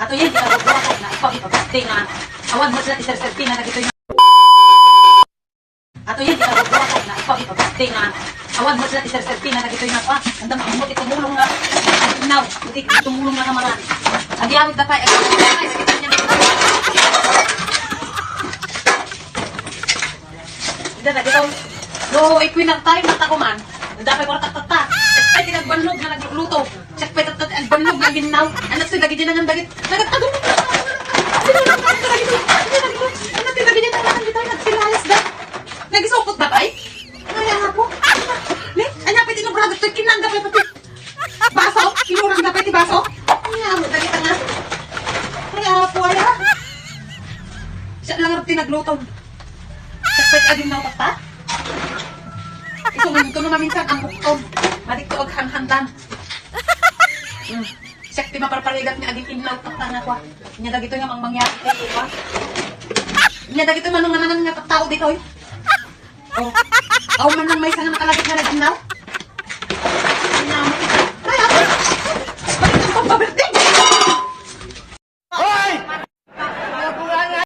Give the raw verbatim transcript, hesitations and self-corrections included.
Ato yan, di na guguratan na ipag-ipag-birthday na. Awan mo sila ti sersertina na gitoy na. Ato yan, di na guguratan na ipag-ipag-birthday na. Awan mo sila ti sersertina na gitoy na pa. Andam mo ti tumulong na. Now, ti tumulong na kamaran. Agyawid na pa, agyawid na pa. Ida na gito. No, ikuy na tayo, mata ko man. Dapay ko tattata. Ay, tinagbanlog na nagluto. Siak pay tattata, agbanlog na ginnaw. Anak, sila gidi nangan dagit. Nagtagong na. Sino na ka dagit? Sino na gito? Anak, sila gidi nangan dagit. Nagsilayas da. Nagisupot da kay? Ay, anak ko. Ne? Anya, pwede na bragat to. Kinangga pa pati. Baso? Kinurang na pati baso? Anya, mo, dagit nga. Ay, apo, ay, ah. Siya lang ang tinagluto. Siak pay agin na tatta? Ito nga, ito naman minsan, ang bukton. Madik to aghanghandan. Hmm. Siak ti maparparigat nga agin inlaw tatta nga kwa. Nya dagito nga mang mangyari kay kwa. Nya dagito manung-manang nga tattao ditoy. Oh. Aw man nang maysa nga nakalagip nga